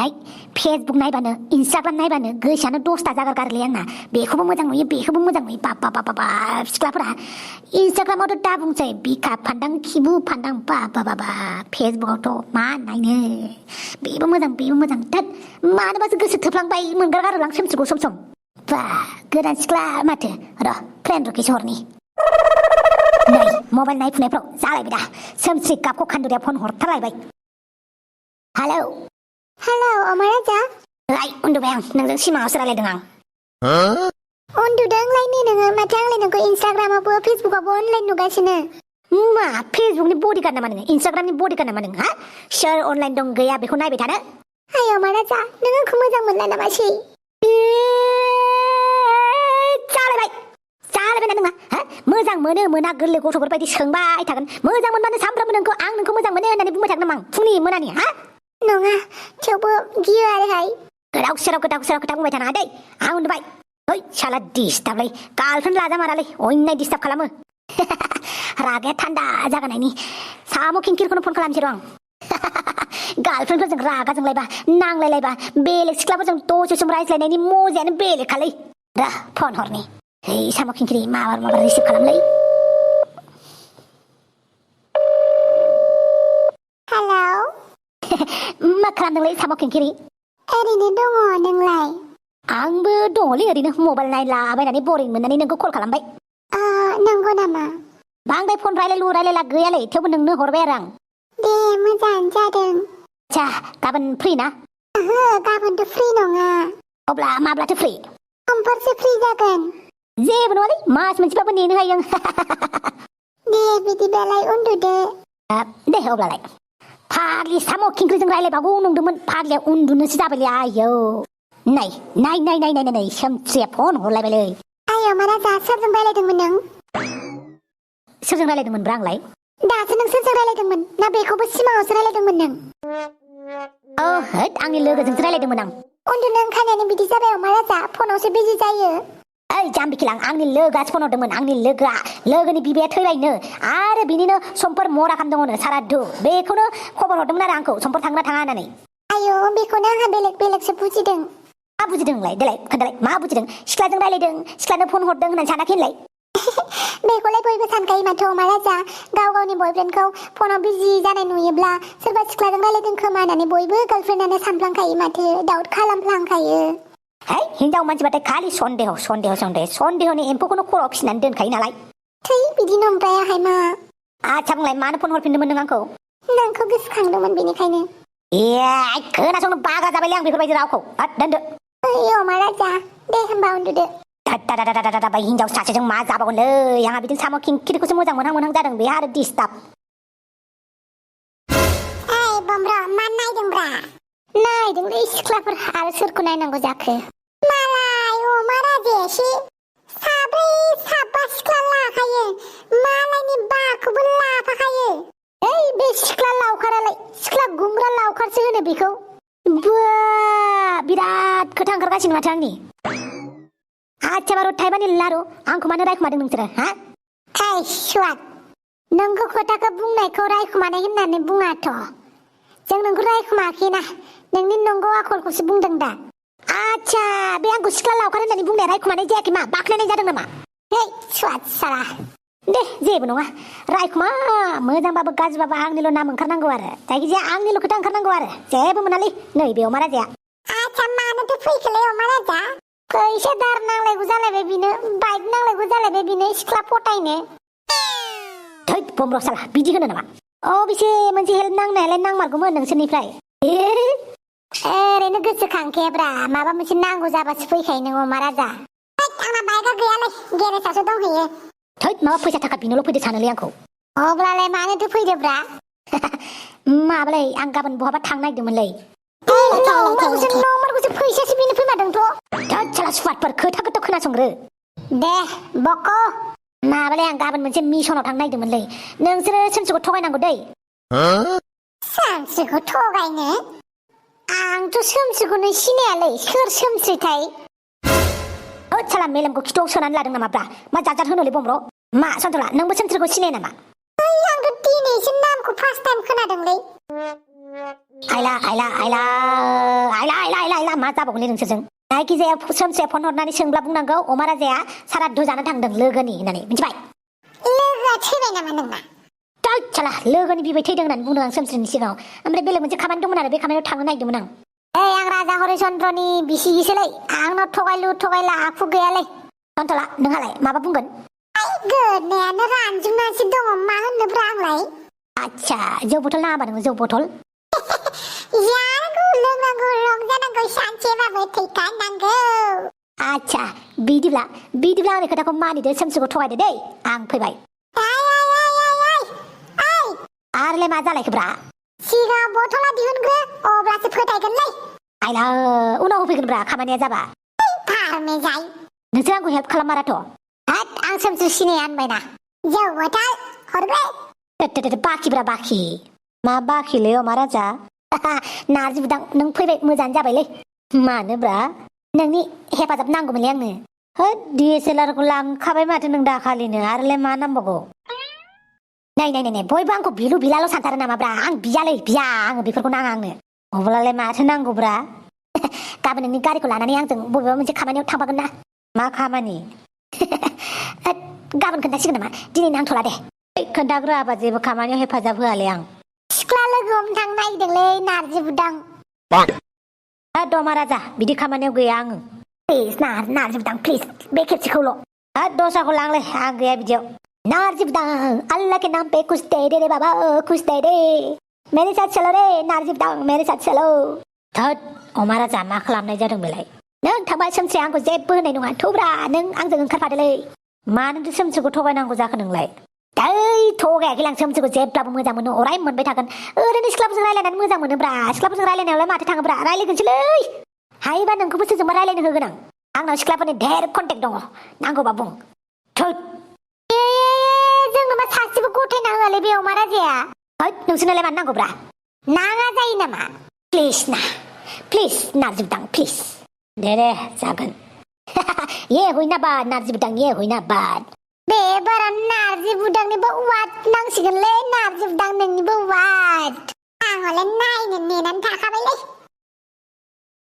नाय फेसबुक नायबानो इन्सटाग्राम नायबानो गोसोआनो दसथा जागारगारोलै आंना बेखौबो मोजां नुयो बेखौबो मोजां नुयो बाब सिख्लाफोरा इन्सटाग्रामावथ' दा बुंसै बिखा फान्दां खिबु फान्दां बाब फेसबुकआवथ' मा नायनो बेबो मोजां दा मानोबासो गोसो थोफ्लांबाय मोनगारगारोलां सोमसिखौ सम बा गोदान सिख्ला माथो र' फ्रेन्ड रिकुवेस्ट हरनि नै मबाइल नायफुनायफ्राव जालायबाय दा सोमस्रि गाबखौ खान्दुरिया फन हरथारलायबाय हेलौ अमराजा लाय उन्दुबाय आं नोंजों सिमाङावसो रायलायदों आं उन्दुदोंलायनो नोङो माथो आंलाय नोंखौ इन्सटाग्रामावबो फेसबुकावबो अनलाइन नुगासिनो मा फेसबुकनि बडिगार्ड नामा नोङो इन्सटाग्रामनि बडिगार्ड नामा नों हा सोर अनलाइन दं गैया बेखौ नायबाय थानो हाय अमराजा नों आंखौ मोजां मोनला नामासै जालायबाय ना नोंहा हा मोजां मोनो मोना गोरलै गथ'फोर बायदि सोंबाय थागोन मोजां मोनबानो सामफ्रामबो आं नोंखौ मोजां मोनो होननानै बुंबाय थागोन नामा फुंनि मोनानि हा नङा थेवबो गियो आरोहाय गोदाव सोराव खोथा बुंबाय थानाङा दै आं उन्दुबाय ओइ साला डिस्टार्बलै गार्लफ्रेन्ड लाजामारालै अयनाय डिस्टार्ब खालामो रागाया थान्दा जागानायनि साम' खिंखिरखौनो फन खालामसै र' आं गार्लफ्रेन्डफोरजों रागा जोंलायबा नांलायलायबा बेलेग सिख्लाफोरजों दसे सम रायज्लायनायनि मजायानो बेलेगखालै र' फन हरनि है साम' खिंखिरि माबार रिसिभ खालामलै हेलौ मा खालामदोंलै साम' खिंखिरि ओरैनो दङ नोंलाय आंबो दङलै ओरैनो मबाइल नायलाबायनानै बरिं मोननानै नोंखौ कल खालामबाय नंगौ नामा बांद्राय फन रायलायला गैयालै थेवबो नोंनो हरबाय आरो आं दे मोजाङानो जादों आच्छा गाबोन फ्रि ना ओहो गाबोनथ' फ्रि नङा अब्ला माब्लाथो फ्रि समफोरसो फ्रि जागोन जेबो नङालै मास मोनसेबाबो नेनो हायो आं दे बिदिबालाय उन्दुदो दे अब्लालाय फाग्लि साम' खिंख्रिजों रायलायबागौ नंदोंमोन फाग्लिया उन्दुनोसो जाबायलै आयौ नाय सोमस्रिया फन हरलायबायलै आयौ मारा सोरजों रायलायदोंमोन नों सोरजों रायलायदोंमोनब्रा आंलाय दासो नों सोरजों रायलायदोंमोन ना बेखौबो सिमाङावसो रायलायदोंमोन नों होद आंनि लोगोजोंसो रायलायदोंमोन आं उन्दुनो ओंखारनायानो बिदि जाबाय अमराजा फनावसो बिजि जायो ओइ जाम्बिखिलां आंनि लोगोआसो फन हरदोंमोन आंनि लोगोनि बिबाया थैलायनो आरो बिनिनो समफोर मरा खालामदोंनो सारादु बेखौनो खबर हरदोंमोन आरो आंखौ समफोर थांना थाङा होननानै आयौ बेखौनो आंहा बेलेगसो बुजिदों मा बुजिदों नोंलाय देलाय खोन्थालाय मा बुजिदों सिख्लाजों रायलायदों सिख्लानो फन हरदों होननानै सानाखै होनलाय बेखौलाय बयबो सानखायो माथो अमराजा गाव गावनि बयफ्रेन्डखौ फनाव बिजि जानाय नुयोब्ला सोरबा सिख्लाजों रायलायदों खोमा होननानै बयबो गार्लफ्रेन्डानो सानफ्लांखायो माथो डाउट खालामफ्लांखायो है हिनजाव मानसिबाथाय खालि सन्देहनि एम्फौखौनो खर'आव फिसिनानै दोनखायो नालाय थै बिदि नंद्रायाहाय मा आच्छा बुंलाय मानो फन हरफिनदोंमोन नों आंखौ नोंखौ गोसोखांदोंमोन बेनिखायनो ए खोनासंनो बागा जाबायलै आं बेफोरबायदि रावखौ दोनदो ओइ अमराजा दे होमबा उन्दुदो हिनजाव सासेजों मा जाबावगोनलै आंहा बिदिनो साम' खिंखिरिखौसो मोजां मोनहां जादों बेहा आरो डिस्टार्ब ओइ बमब्रा मा नायदोंब्रा नायदोंलै सिख्लाफोर आरो सोरखौ नायनांगौ जाखो मालाय अमराजायासो साब्रै साबा सिख्ला लाखायो मालायनि बाखौबो लाफाखायो ओइ बे सिख्ला लावखारालाय सिख्ला गुमग्रा लावखारसो होनो बेखौ बिराद खोथा ओंखारगासिनो माथो आंनि आच्छा बारु थाइबानि लारु आंखौ मानो रायखुमादों नोंसोरो हा ओइ सुवाद नोंखौ खोथाखौ बुंनायखौ रायखुमानाय होननानै बुङाथ' जों नोंखौ रायखुमाखैना नोंनि नंगौ आखलखौसो बुंदों दा आच्छा बे आंखौ सिख्ला लावखार होननानै बुंनाया रायखुमानाय जायाखै मा बाख्नायनाय जादों नामा हे सुवाद साला दे जेबो नङा रायखुमा मोजांबाबो गाज्रिबाबो आंनिल' नाम ओंखारनांगौ आरो जायखिजाया आंनिल' खोथा ओंखारनांगौ आरो जेबो मोनालै नैबे अमराजाया आच्छा मानोथो फैखोलै अमराजा फैसा दार नांलायगौ जालायबाय बिनो बाइक नांलायगौ जालायबाय बिनो सिख्ला पटायनो थैद बमब्र साला बिदि होनो नामा बेसे मोनसे हेल्प नांनायालाय नांमारगौमोन नोंसोरनिफ्राय ओरैनो गोसोखांखायाब्रा माबा मोनसे नांगौ जाबासो फैखायो नों अमराजा आंना बाइकआ गैयालै गेरेजावसो दंहैयो थैद माबा फैसा थाखा बिनोल' फैदो सानोलै आंखौ अब्लालाय मानोथो फैदोब्रा माबालै आं गाबोन बहाबा थांनो नागिरदोंमोनलै नंमारगौसो फैसासो बिनो फैमारदोंथ' थैद साला सुवादफोर खोथाखौथ' खोनासंग्रो दे बक' माबालै आं गाबोन मोनसे मिसनाव थांनो नागिरदोंमोनलै नोंसोरो सोमसिखौ थगायनांगौ दै सोमसिखौ थगायनो आंथ' सोमसिखौनो सिनायालै सोर सोमसिथाय साला मेलेमखौ खिथुआव सोनानै लादों नामाब्रा मा जाजाद होनोलै बमब्र मा सन्तला नोंबो सोमसिखौ सिनाय नामा आंथ' दिनैसो नामखौ फार्स्ट टाइम खोनादोंलै आइला मा जाबावगोनलै नोंसोरजों जायखिजाया सोमस्रिया फन हरनानै सोंब्ला बुंनांगौ अमा राजाया सारादु जानो थांदों लोगोनि होननानै मिथिबाय लोगोआ थैबाय नामा नोंना साला लोगोनि बिबै थैदों होननानै बुंदों आं सोमस्रिनि सिगाङाव ओमफ्राय बेलेग मोनसे खामानि दंमोन आरो बे खामानियाव थांनो नागिरदोंमोन आं आं राजा हरिचन्द्रनि बिसिगिसोलै आंनाव थगायला आखु गैयालै दोनथ'ला नोंहालाय माबा बुंगोन गोदनायानो रानजोबनासो दङ मा होननोब्रा आंलाय आच्छा जौ बथल नाङाबा नोङो जौ बथल जानांगौ लोंनांगौ रंजानांगौ सानसेबाबो थैखानांगौ आच्छा बिदिब्ला आंनि खोथाखौ मानिदो सोमस्रिखौ थगायदो दै आं फैबाय आरोलाय मा जालायखोब्रा सिगां बथला दिहुनग्रो अब्लासो फोथायगोनलै आइला उनाव होफैगोनब्रा खामानिया जाबा फारमे जाय नोंसोर आंखौ हेल्प खालामाराथ' हाट आं सोमस्रि सिनाया होनबायना जौ बथल हरबाय बाखिब्रा बाखि मा बाखिलै अमा राजा नारजि बुदां नों फैबाय मोजाङानो जाबायलै मानोब्रा नोंनि हेफाजाब नांगौमोनलै आंनो होद DSLR-खौ लांखाबाय माथो नों दाखालिनो आरोलाय मा नांबावगौ नाय बयबो आंखौ बिलु बिलाल' सानथारो नामाब्रा आं बिया आङो बेफोरखौ नाङा आंनो अब्लालाय माथो नांगौब्रा गाबोन नोंनि गारिखौ लानानै आंजों बबेबा मोनसे खामानियाव थांफागोन ना मा खामानि गाबोन खोन्थासिगोन नामा दिनै नांथ'ला दे खोन्थाग्रोआबा जेबो खामानियाव हेफाजाब होआलै आं सिख्ला लोगो हमनो थांनो नागिरदोंलै नारजि बुदां अमा राजा बिदि खामानियाव गैया आङो प्लिज नारजि बुदां प्लिज बे खेबसेखौल' दस्राखौ लांलै आं गैया बिदियाव नारजि बुदां अल्लाह के नाम पे कुछ दे दे रे बाबा कुछ दे दे मेरे साथ चलो रे नारजि बुदां मेरे साथ चलो थोद अमा राजा मा खालामनाय जादों बेलाय नों थांबा सोमस्रिया आंखौ जेबो होनाय नङा थौब्रा नों आंजों ओंखारफादोलै मानोथो सोमस्रिखौ थगायनांगौ जाखो नोंलाय थगायाखै आं सोमस्रिखौ जेब्लाबो मोजां मोनो अराय मोनबाय थागोन ओरैनो सिख्लाफोरजों रायलायनानै मोजां मोनोब्रा सिख्लाफोरजों रायलायनायावलाय माथो थाङोब्रा रायलायगोनसोलै हायोबा नोंखौबो सोरजोंबा रायलायनो होगोन आं आंनाव सिख्लाफोरनि ढेर कन्टेक्ट दङ नांगौबा बुं थोद जोंनो मा सासेबो गथायना होआलै बे अमा राजाया होद नोंसोरनोलाय मानो नांगौब्रा नाङा जायो नामा प्लिज नारजि बुदां प्लिज दे जागोन ये हुइना बाद नारजि बुदां ये हुइना बाद बे बारा नारजि बुदांनिबो वाद नांसिगोनलै नारजि बुदां नोंनिबो वाद आं हले नायनो नेनानै थाखाबायलै